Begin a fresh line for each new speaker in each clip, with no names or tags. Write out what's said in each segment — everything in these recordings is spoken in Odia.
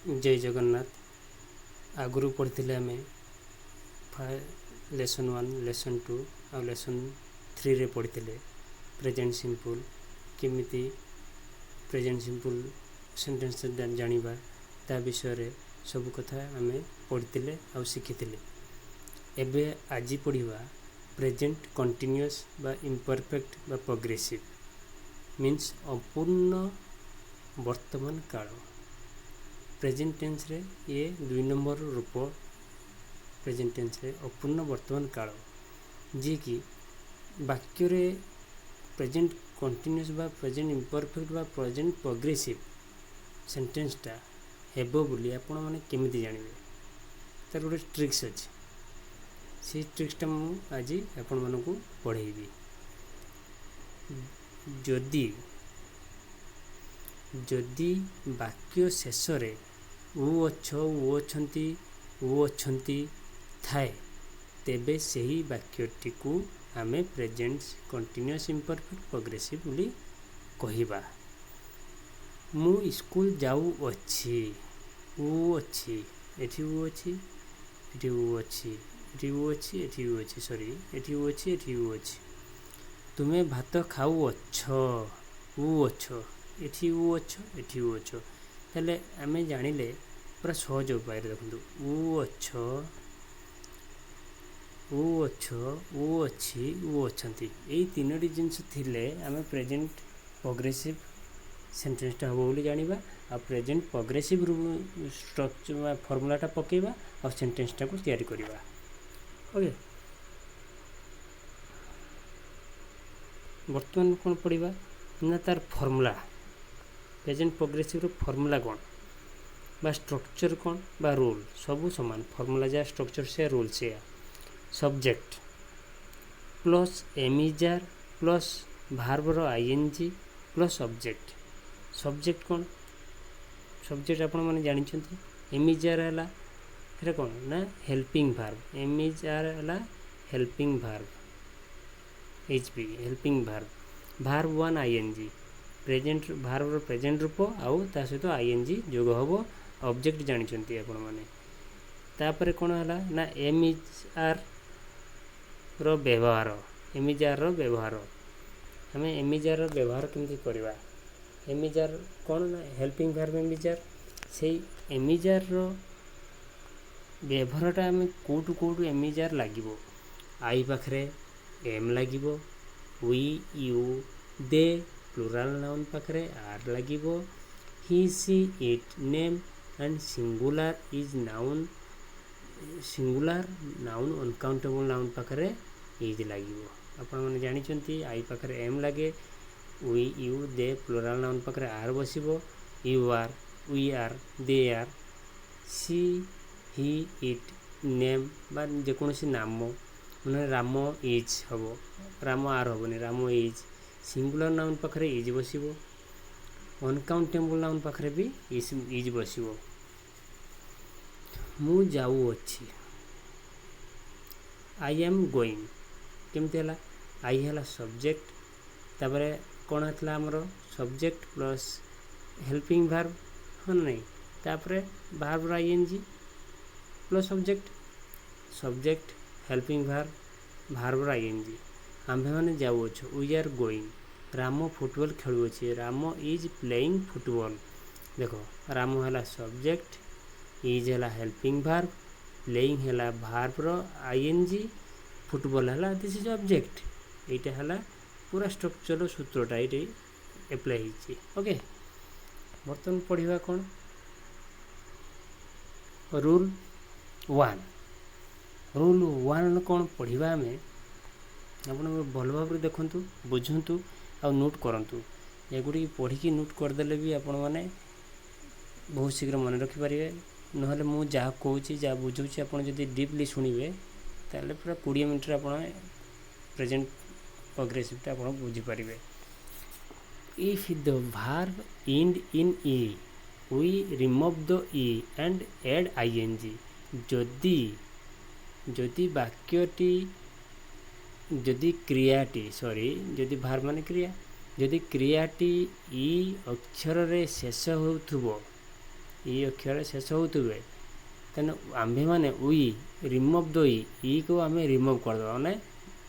ଜୟ ଜଗନ୍ନାଥ। ଆଗରୁ ପଢ଼ିଥିଲେ ଆମେ ଲେସନ୍ 1, ଲେସନ୍ 2 ଆଉ ଲେସନ୍ 3ରେ ପଢ଼ିଥିଲେ ପ୍ରେଜେଣ୍ଟ ସିମ୍ପଲ୍, କେମିତି ପ୍ରେଜେଣ୍ଟ ସିମ୍ପଲ୍ ସେଣ୍ଟେନ୍ସ ଜାଣିବା, ତା ବିଷୟରେ ସବୁ କଥା ଆମେ ପଢ଼ିଥିଲେ ଆଉ ଶିଖିଥିଲେ। ଏବେ ଆଜି ପଢ଼ିବା ପ୍ରେଜେଣ୍ଟ କଣ୍ଟିନ୍ୟୁଅସ୍ ବା ଇମ୍ପରଫେକ୍ଟ ବା ପ୍ରୋଗ୍ରେସିଭ୍, ମିନ୍ସ ଅପୂର୍ଣ୍ଣ ବର୍ତ୍ତମାନ କାଳ। ପ୍ରେଜେଣ୍ଟ ଟେନ୍ସରେ ଇଏ 2 ନମ୍ବର ରୂପ। ପ୍ରେଜେଣ୍ଟ ଟେନ୍ସରେ ଅପୂର୍ଣ୍ଣ ବର୍ତ୍ତମାନ କାଳ, ଯିଏକି ବାକ୍ୟରେ ପ୍ରେଜେଣ୍ଟ କଣ୍ଟିନ୍ୟୁଅସ୍ ବା ପ୍ରେଜେଣ୍ଟ ଇମ୍ପରଫେକ୍ଟ ବା ପ୍ରେଜେଣ୍ଟ ପ୍ରୋଗ୍ରେସିଭ୍ ସେଣ୍ଟେନ୍ସଟା ହେବ ବୋଲି ଆପଣମାନେ କେମିତି ଜାଣିବେ? ତାର ଗୋଟେ ଟ୍ରିକ୍ସ ଅଛି। ସେଇ ଟ୍ରିକ୍ସଟା ମୁଁ ଆଜି ଆପଣମାନଙ୍କୁ ପଢ଼େଇବି। ଯଦି ବାକ୍ୟ ଶେଷରେ ଉ ଅଛ, ଉ ଅଛନ୍ତି, ଉ ଅଛନ୍ତି ଥାଏ, ତେବେ ସେହି ବାକ୍ୟଟିକୁ ଆମେ ପ୍ରେଜେଣ୍ଟ କଣ୍ଟିନ୍ୟୁଅସ୍ ଇମ୍ପରଫେକ୍ଟ ପ୍ରୋଗ୍ରେସିଭ୍ ବୋଲି କହିବା। ମୁଁ ସ୍କୁଲ ଯାଉଅଛି। ଉ ଅଛି, ଏଠି ଉ ଅଛି, ଏଠି ଉ ଅଛି, ଏଠି ଉ ଅଛି, ଏଠି ଉ ଅଛି, ସରି, ଏଠି ଉ ଅଛି, ଏଠି ଉ ଅଛି। ତୁମେ ଭାତ ଖାଉଅଛ। ଉ ଅଛ, ଏଠି ଉ ଅଛ, ଏଠି ଉ ଅଛ। ତାହେଲେ ଆମେ ଜାଣିଲେ ପୁରା ସହଜ ଉପାୟରେ। ଦେଖନ୍ତୁ, ଉ ଅଛ, ଉ ଅଛ, ଉ ଅଛି, ଉ ଅଛନ୍ତି, ଏଇ ତିନୋଟି ଜିନିଷ ଥିଲେ ଆମେ ପ୍ରେଜେଣ୍ଟ ପ୍ରୋଗ୍ରେସିଭ୍ ସେଣ୍ଟେନ୍ସଟା ହେବ ବୋଲି ଜାଣିବା ଆଉ ପ୍ରେଜେଣ୍ଟ ପ୍ରୋଗ୍ରେସିଭ୍ ଷ୍ଟ୍ରକ୍ଚର ବା ଫର୍ମୁଲାଟା ପକାଇବା ଆଉ ସେଣ୍ଟେନ୍ସଟାକୁ ତିଆରି କରିବା। ଓକେ, ବର୍ତ୍ତମାନ କ'ଣ ପଢ଼ିବା ନା ତାର ଫର୍ମୁଲା, ପ୍ରେଜେଣ୍ଟ ପ୍ରୋଗ୍ରେସିଭ୍ର ଫର୍ମୁଲା କ'ଣ ବା ଷ୍ଟ୍ରକ୍ଚର କ'ଣ ବା ରୁଲ୍। ସବୁ ସମାନ, ଫର୍ମୁଲା ଯାହା, ଷ୍ଟ୍ରକ୍ଚର ସେୟା, ରୁଲ୍ ସେୟା। Subject plus am is are plus ଭାର୍ବର I N G plus object. Subject କ'ଣ? ସବଜେକ୍ଟ ଆପଣମାନେ ଜାଣିଛନ୍ତି। ଏମ୍ is ଆର୍ ହେଲା, ସେଟା କ'ଣ ନା helping verb. Am is are ହେଲା helping verb, H V, helping verb, verb one I N G, present ଭାର୍ବର present ରୂପ ଆଉ ତା ସହିତ I N G ଯୋଗ ହେବ। ଅବଜେକ୍ଟ ଜାଣିଛନ୍ତି ଆପଣମାନେ। ତାପରେ କ'ଣ ହେଲା ନା ଏମ୍ is ଆର୍ ର ବ୍ୟବହାର। ଏମ୍ is ଆର୍ ର ବ୍ୟବହାର, ଆମେ ଏମ୍ is ଆର୍ ର ବ୍ୟବହାର କେମିତି କରିବା? ଏମ୍ is ଆର୍ କ'ଣ ନା helping verb am is are. ସେଇ ଏମ୍ is ଆର୍ ର ବ୍ୟବହାରଟା ଆମେ କେଉଁଠୁ କେଉଁଠୁ ଏମ୍ is ଆର୍ ଲାଗିବ? I ପାଖରେ ଏମ୍ ଲାଗିବ, we, you, they plural noun ପାଖରେ ଆର୍ ଲାଗିବ, he, she, it name and singular is noun, singular noun, uncountable noun ପାଖରେ is ଲାଗିବ। ଆପଣମାନେ ଜାଣିଛନ୍ତି, I ପାଖରେ ଏମ୍ ଲାଗେ, we, you, they plural noun ପାଖରେ ଆର୍ ବସିବ, you are, we are, they are, she, he, it name ବା ଯେକୌଣସି ନାମ, ମାନେ ରାମ is ହେବ, ରାମ ଆର୍ ହେବନି, ରାମ is. Singular noun ପାଖରେ is ବସିବ, ଅନକାଉଣ୍ଟେବୁଲ୍ ନାଉନ୍ ପାଖରେ ବି is ବସିବ। ମୁଁ ଯାଉଅଛି, I am going। କେମିତି ହେଲା? I ହେଲା ସବଜେକ୍ଟ। ତାପରେ କ'ଣ ହେଇଥିଲା ଆମର? ସବଜେକ୍ଟ ପ୍ଲସ୍ ହେଲ୍ପିଂ ଭାର୍ବ, ହଁ ନା ନାହିଁ? ତାପରେ ଭାର୍ବର I N G plus object. Subject, helping verb, ଭାର୍ବର I N G. ଆମ୍ଭେମାନେ ଯାଉଅଛୁ, we are going। Ram football ଖେଳୁଅଛି, Ram is playing football। ଦେଖ, ରାମ ହେଲା ସବଜେକ୍ଟ, is ହେଲା ହେଲ୍ପିଂ ଭାର୍ବ, ପ୍ଲେଇଂ ହେଲା ଭାର୍ବର I N G, football ହେଲା, this is object। ଏଇଟା ହେଲା ପୁରା ଷ୍ଟ୍ରକ୍ଚର ସୂତ୍ରଟା, ଏଇଠି ଆପ୍ଲାଏ ହେଇଛି। ଓକେ, ବର୍ତ୍ତମାନ ପଢ଼ିବା କ'ଣ? Rule 1। ରୁଲ୍ 1 କ'ଣ ପଢ଼ିବା ଆମେ? ଆପଣ ଭଲ ଭାବରେ ଦେଖନ୍ତୁ, ବୁଝନ୍ତୁ ଆଉ ନୋଟ୍ କରନ୍ତୁ। ଏଗୁଡ଼ିକ ପଢ଼ିକି ନୋଟ୍ କରିଦେଲେ ବି ଆପଣମାନେ ବହୁତ ଶୀଘ୍ର ମନେ ରଖିପାରିବେ। ନହେଲେ ମୁଁ ଯାହା କହୁଛି, ଯାହା ବୁଝାଉଛି, ଆପଣ ଯଦି ଡିପ୍ଲି ଶୁଣିବେ, ତାହେଲେ ପୁରା 20 ମିନିଟ୍ରେ ଆପଣ ପ୍ରେଜେଣ୍ଟ ପ୍ରୋଗ୍ରେସିଭ୍ଟା ଆପଣ ବୁଝିପାରିବେ। If the verb end in e, we remove the e and add ing। ଯଦି ବାକ୍ୟଟି, ଯଦି କ୍ରିୟାଟି, ସରି, ଯଦି ଭାର୍ବ ମାନେ କ୍ରିୟା, ଯଦି କ୍ରିୟାଟି ଇ ଅକ୍ଷରରେ ଶେଷ ହେଉଥିବ, ଇ ଅକ୍ଷରରେ ଶେଷ ହେଉଥିବେ, ତେଣୁ ଆମ୍ଭେମାନେ we remove ଦ ଇ, ଇକୁ ଆମେ ରିମୁଭ୍ କରିଦେବା, ମାନେ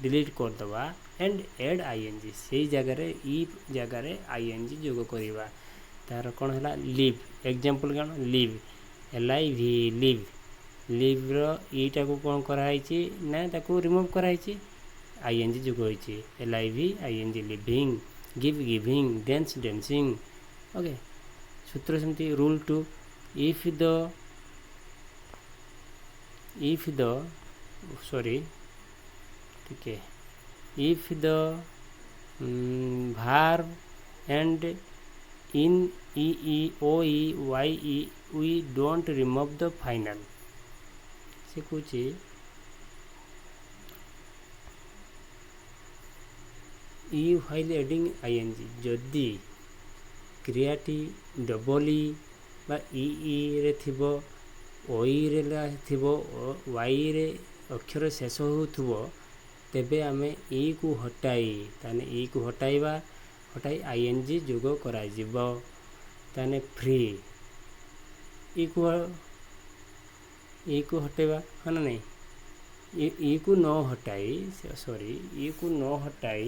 ଡିଲିଟ୍ କରିଦେବା, and add I N G. ସେଇ ଜାଗାରେ, ଇ ଜାଗାରେ I N G ଯୋଗ କରିବା। ତାର କ'ଣ ହେଲା? ଲିଭ୍। ଏକ୍ଜାମ୍ପଲ୍ କ'ଣ? Live, L I V, live. ଲିଭ୍ର ଇଟାକୁ କ'ଣ କରାହେଇଛି ନା ତାକୁ ରିମୁଭ୍ କରାହେଇଛି, I N G ଯୋଗ ହୋଇଛି। L I V I N G, living. Give, giving. Dance, dancing. Okay, ସୂତ୍ର ସେମିତି। Rule two, if the sorry, ଟିକେ, if the verb end in E E O E Y E, we don't remove the final. ସେ କହୁଛି ଇ while adding I N G. ଯଦି କ୍ରିୟାଟି ଡବଲ୍ ଇ ବା ଇ ଇରେ ଥିବ, ଓଇରେ ଥିବ, ୱାଇରେ ଅକ୍ଷର ଶେଷ ହେଉଥିବ, ତେବେ ଆମେ ଇକୁ ହଟାଇ, ତାହେଲେ ଇକୁ ହଟାଇବା, ହଟାଇ I N G ଯୋଗ କରାଯିବ। ତାହେଲେ ଫ୍ରି, ଇକୁ ହଟାଇବା, ହଁ ନା ନାହିଁ? ଇକୁ ନ ହଟାଇ, ସରି, ଇକୁ ନ ହଟାଇ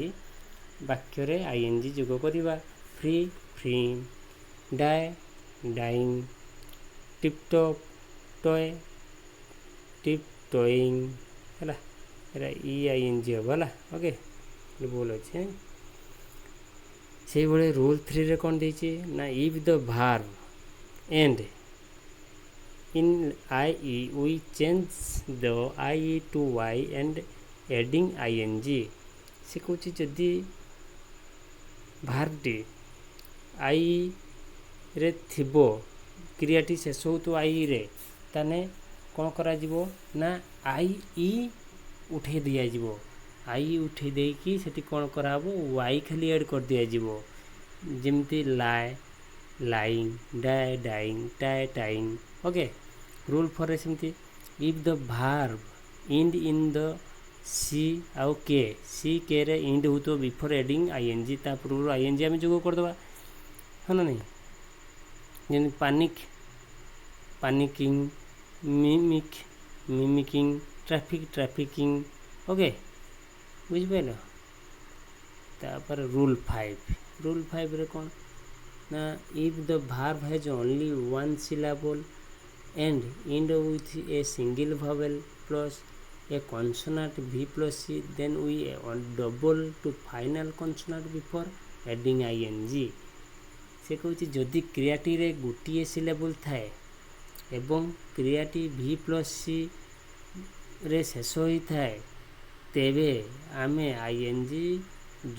ବାକ୍ୟରେ I N G ଯୋଗ କରିବା। Free, free. Die, dying. Tip top, toy, tip toying. ହେଲା, ଏଇଟା ଇ I N G ହେବ, ହେଲା। ଓକେ, ଭୁଲ ଅଛି। ସେଇଭଳି ରୁଲ୍ ଥ୍ରୀରେ କ'ଣ ଦେଇଛି ନା if the verb end in I E, we change the I E to Y and adding I N G. ସେ କହୁଛି ଯଦି ଭାର୍ବଟି ଆଇରେ ଥିବ, କ୍ରିୟାଟି ଶେଷ ହେଉଥିବ ଆଇରେ, ତାହେଲେ କ'ଣ କରାଯିବ ନା I E ଉଠେଇ ଦିଆଯିବ। I ଉଠେଇ ଦେଇକି ସେଠି କ'ଣ କରାହେବ? ୱାଇ ଖାଲି ଏଡ଼୍ କରିଦିଆଯିବ। ଯେମିତି lie, lying, die, dying, tie, tying. Okay, rule ଫୋର୍ରେ ସେମିତି if the verb end in the C ଆଉ କେ, ସି କେରେ ଇଣ୍ଡ ହେଉଥିବ before adding I N G, ତା ପୂର୍ବରୁ I N G ଆମେ ଯୋଗ କରିଦେବା, ହଁ ନା ନାହିଁ? ଯେମିତି panic, panicking, mimic, mimicking, traffic, trafficking. Okay, ବୁଝିପାରିଲ? ତାପରେ ରୁଲ୍ ଫାଇଭ୍। ରୁଲ୍ ଫାଇଭ୍ରେ କ'ଣ ନା if the verb has only one syllable and end with a single vowel plus a consonant V plus C, then we double to final consonant before adding ing. ସେ କହୁଛି ଯଦି କ୍ରିୟାଟିରେ ଗୋଟିଏ ସିଲାବୁଲ୍ ଥାଏ ଏବଂ କ୍ରିୟାଟି ଭି ପ୍ଲସ୍ ସିରେ ଶେଷ ହୋଇଥାଏ, ତେବେ ଆମେ I N G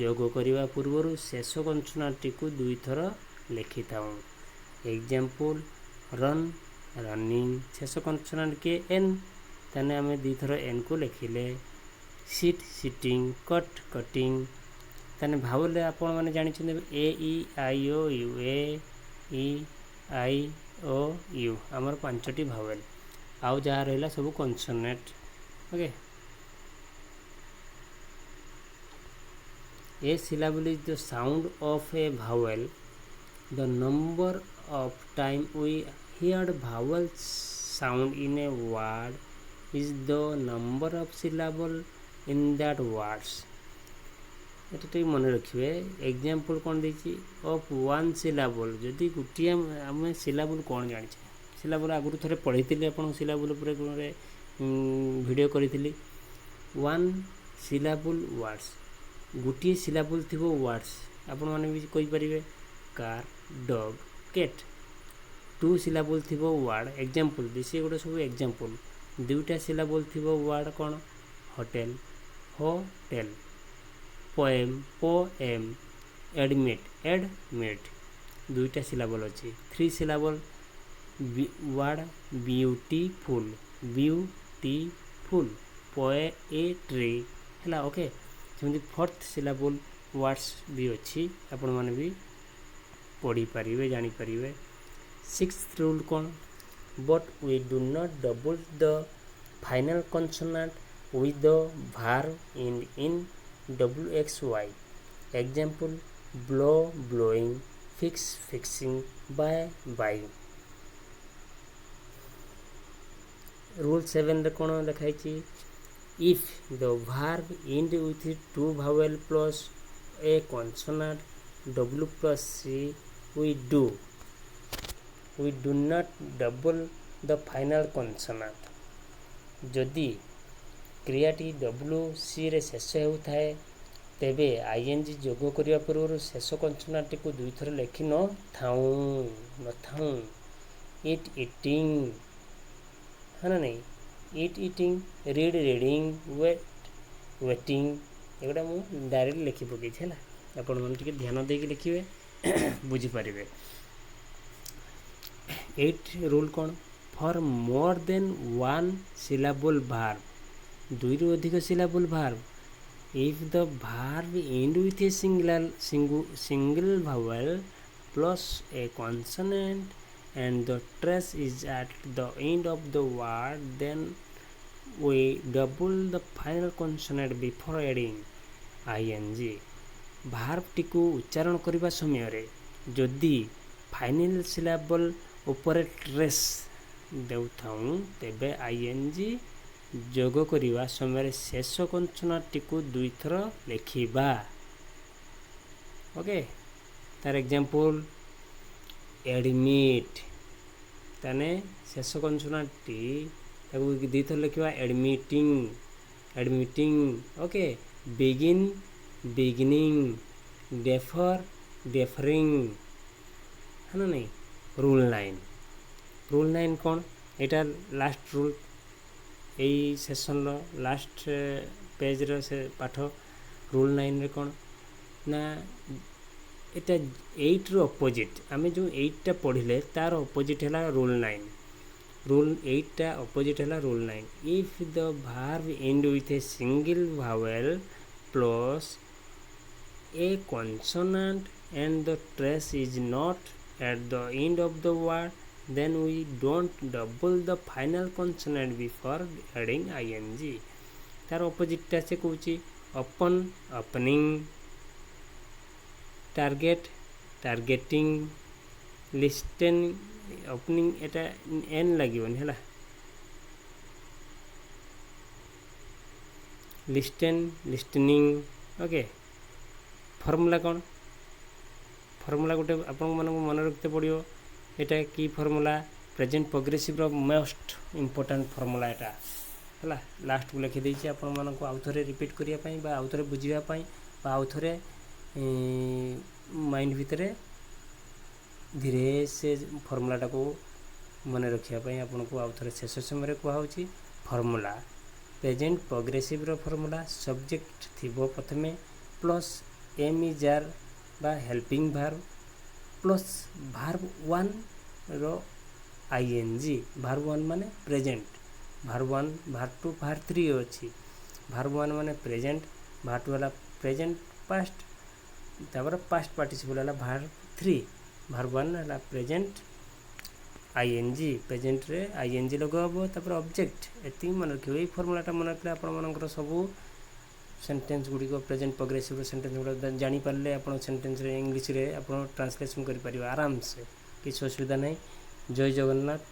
ଯୋଗ କରିବା ପୂର୍ବରୁ ଶେଷ କନସୋନାଣ୍ଟଟିକୁ ଦୁଇଥର ଲେଖିଥାଉ। Example, run, running. ଶେଷ କନସୋନାଣ୍ଟ କିଏ? ଏନ୍। ତାହେଲେ ଆମେ ଦୁଇଥର ଏନ୍କୁ ଲେଖିଲେ। Sit, sitting, cut, cutting. ତାହେଲେ ଭାୱେଲ୍ ଆପଣମାନେ ଜାଣିଛନ୍ତି, A E I O U, A E I O U, ଆମର ପାଞ୍ଚଟି ଭାୱେଲ୍। ଆଉ ଯାହା ରହିଲା ସବୁ consonant. Okay, a syllable is the sound of a vowel. The number of time we heard vowel sound in a word is the number of syllable in that words. ଏଟା ଟିକେ ମନେ ରଖିବେ। ଏକ୍ଜାମ୍ପଲ୍ କ'ଣ ଦେଇଛି? ଅଫ୍ ୱାନ୍ ସିଲାବଲ୍, ଯଦି ଗୋଟିଏ, ଆମେ ସିଲାବଲ୍ କ'ଣ ଜାଣିଛେ? ସିଲାବଲ୍ ଆଗରୁ ଥରେ ପଢ଼େଇଥିଲି ଆପଣଙ୍କୁ, ସିଲାବଲ୍ ଉପରେ ଗୋଟେ ଭିଡ଼ିଓ କରିଥିଲି। ୱାନ୍ ସିଲାବୁଲ୍ ୱାର୍ଡ଼ସ୍, ଗୋଟିଏ ସିଲାବୁଲ୍ ଥିବ ୱାର୍ଡ଼ସ୍, ଆପଣମାନେ ବି କହିପାରିବେ car, dog, cat. Two syllable ଥିବ ୱାର୍ଡ଼, ଏକ୍ଜାମ୍ପଲ୍ ସେ ଗୋଟେ ସବୁ ଏକ୍ଜାମ୍ପଲ୍। ଦୁଇଟା ସିଲାବୁଲ୍ ଥିବ ୱାର୍ଡ଼ କ'ଣ? Hotel, hotel, poem, poem, admit, admit, ଦୁଇଟା ସିଲାବଲ୍ ଅଛି। Three syllable word, beautiful, beautiful, poetry ହେଲା। ଓକେ, ସେମିତି ଫୋର୍ଥ ସିଲାବୁଲ୍ ୱାର୍ଡ଼ସ୍ ବି ଅଛି, ଆପଣମାନେ ବି ପଢ଼ିପାରିବେ, ଜାଣିପାରିବେ। ସିକ୍ସ ରୁଲ୍ କ'ଣ? But we do not double the final consonant with the verb end in W X Y. Example, blow, blowing, fix, fixing, buy, buying. Rule 7ରେ କ'ଣ ଲେଖା ହେଇଛି? If the verb end with two vowel plus a consonant, W plus C, we do not double the final consonant. ଯଦି କ୍ରିୟାଟି ଡବ୍ଲୁ ସିରେ ଶେଷ ହେଉଥାଏ, ତେବେ ଆଇଏନ୍ଜି ଯୋଗ କରିବା ପୂର୍ବରୁ ଶେଷ କନସୋନାଣ୍ଟଟିକୁ ଦୁଇଥର ଲେଖି ନଥାଉଁ। ଇଟ୍, ଇଟିଂ, ହଁ ନା ନାଇଁ? Eat, eating, read, reading, wait, waiting. ଏଗୁଡ଼ା ମୁଁ ଡାଇରେକ୍ଟ ଲେଖି ପକେଇଛି, ହେଲା। ଆପଣମାନେ ଟିକେ ଧ୍ୟାନ ଦେଇକି ଲେଖିବେ, ବୁଝିପାରିବେ। 8 ରୁଲ୍ କ'ଣ? For more than one syllable verb, ଦୁଇରୁ ଅଧିକ syllable verb, if the verb end with a single vowel plus a consonant and the stress is at the end of the word, then we double the final consonant before adding ing. ଭାର୍ବଟିକୁ ଉଚ୍ଚାରଣ କରିବା ସମୟରେ ଯଦି ଫାଇନାଲ୍ ସିଲାବଲ୍ ଉପରେ ଷ୍ଟ୍ରେସ୍ ଦେଉଥାଉଁ, ତେବେ ଆଇଏନ୍ଜି ଯୋଗ କରିବା ସମୟରେ ଶେଷ କନସୋନାଣ୍ଟଟିକୁ ଦୁଇଥର ଲେଖିବା। ଓକେ, ତାର ଏକ୍ଜାମ୍ପଲ୍ ଏଡ଼ମିଟ୍। ତାହେଲେ ଶେଷ କନସୋନାଣ୍ଟଟି ତାକୁ ଦୁଇଥର ଲେଖିବା, admitting, admitting. Okay, begin, beginning, defer, deferring, ହଁ ନା ନାଇଁ? ରୁଲ୍ 9। ରୁଲ୍ 9 କ'ଣ? ଏଇଟା ଲାଷ୍ଟ ରୁଲ୍, ଏଇ ସେସନ୍ର ଲାଷ୍ଟ ପେଜ୍ର ସେ ପାଠ। ରୁଲ୍ 9ରେ କ'ଣ ନା, ଏଇଟା 8ର ଅପୋଜିଟ୍। ଆମେ ଯେଉଁ 8ଟା ପଢ଼ିଲେ, ତାର ଅପୋଜିଟ୍ ହେଲା ରୁଲ୍ 9। ରୁଲ୍ 8ଟା ଅପୋଜିଟ୍ ହେଲା rule 9। If the verb end with a single vowel plus a consonant and the stress is not at the end of the word, then we don't double the final consonant before adding ing. ତାର ଅପୋଜିଟ୍ଟା ସେ କହୁଛି, open, opening, target, targeting, listen, opening। ଏଟା ଏନ୍ ଲାଗିବନି, ହେଲା। Listen, listening. ଓକେ, ଫର୍ମୁଲା କ'ଣ? ଫର୍ମୁଲା ଗୋଟେ ଆପଣମାନଙ୍କୁ ମନେ ରଖିତେ ପଡ଼ିବ। ଏଇଟା କି ଫର୍ମୁଲା? ପ୍ରେଜେଣ୍ଟ ପ୍ରୋଗ୍ରେସିଭର ମୋଷ୍ଟ ଇମ୍ପୋର୍ଟାଣ୍ଟ ଫର୍ମୁଲା ଏଇଟା, ହେଲା। ଲାଷ୍ଟକୁ ଲେଖିଦେଇଛି ଆପଣମାନଙ୍କୁ ଆଉ ଥରେ ରିପିଟ୍ କରିବା ପାଇଁ ବା ଆଉ ଥରେ ବୁଝିବା ପାଇଁ ବା ଆଉ ଥରେ ମାଇଣ୍ଡ ଭିତରେ ଧୀରେ ସେ ଫର୍ମୁଲାଟାକୁ ମନେ ରଖିବା ପାଇଁ ଆପଣଙ୍କୁ ଆଉ ଥରେ ଶେଷ ସମୟରେ କୁହାହେଉଛି। ଫର୍ମୁଲା, ପ୍ରେଜେଣ୍ଟ ପ୍ରୋଗ୍ରେସିଭର ଫର୍ମୁଲା, ସବଜେକ୍ଟ ଥିବ ପ୍ରଥମେ, ପ୍ଲସ୍ ଏମ୍ is ଆର୍ ବା ହେଲ୍ପିଂ ଭାର୍ବ ପ୍ଲସ୍ ଭାର୍ବ ୱାନ୍ର ଆଇଏନ୍ଜି। ଭାର୍ବ ୱାନ୍ ମାନେ present. Verb one, verb two, verb three ଅଛି। ଭାର୍ବ ୱାନ୍ ମାନେ ପ୍ରେଜେଣ୍ଟ, ଭାର୍ବ ଟୁ ହେଲା ପ୍ରେଜେଣ୍ଟ, ପାଷ୍ଟ, ତାପରେ ପାଷ୍ଟ ପାର୍ଟିସିପଲ୍ ହେଲା ଭାର୍ବ ଥ୍ରୀ। ଭାର୍ବ ୱାନ୍ ହେଲା ପ୍ରେଜେଣ୍ଟ, ଆଇଏନ୍ଜି, ପ୍ରେଜେଣ୍ଟରେ ଆଇଏନ୍ଜି ଲଗା ହେବ, ତାପରେ ଅବଜେକ୍ଟ। ଏତିକି ମନେ ରଖିବ। ଏଇ ଫର୍ମୁଲାଟା ମନେ ରଖିଲେ ଆପଣମାନଙ୍କର ସବୁ ସେଣ୍ଟେନ୍ସ ଗୁଡ଼ିକ, ପ୍ରେଜେଣ୍ଟ ପ୍ରୋଗ୍ରେସିଭର ସେଣ୍ଟେନ୍ସ ଗୁଡ଼ାକ ଜାଣିପାରିଲେ ଆପଣ ସେଣ୍ଟେନ୍ସରେ ଇଂଲିଶରେ ଆପଣ ଟ୍ରାନ୍ସଲେସନ୍ କରିପାରିବେ ଆରାମସେ, କିଛି ଅସୁବିଧା ନାହିଁ। ଜୟ ଜଗନ୍ନାଥ।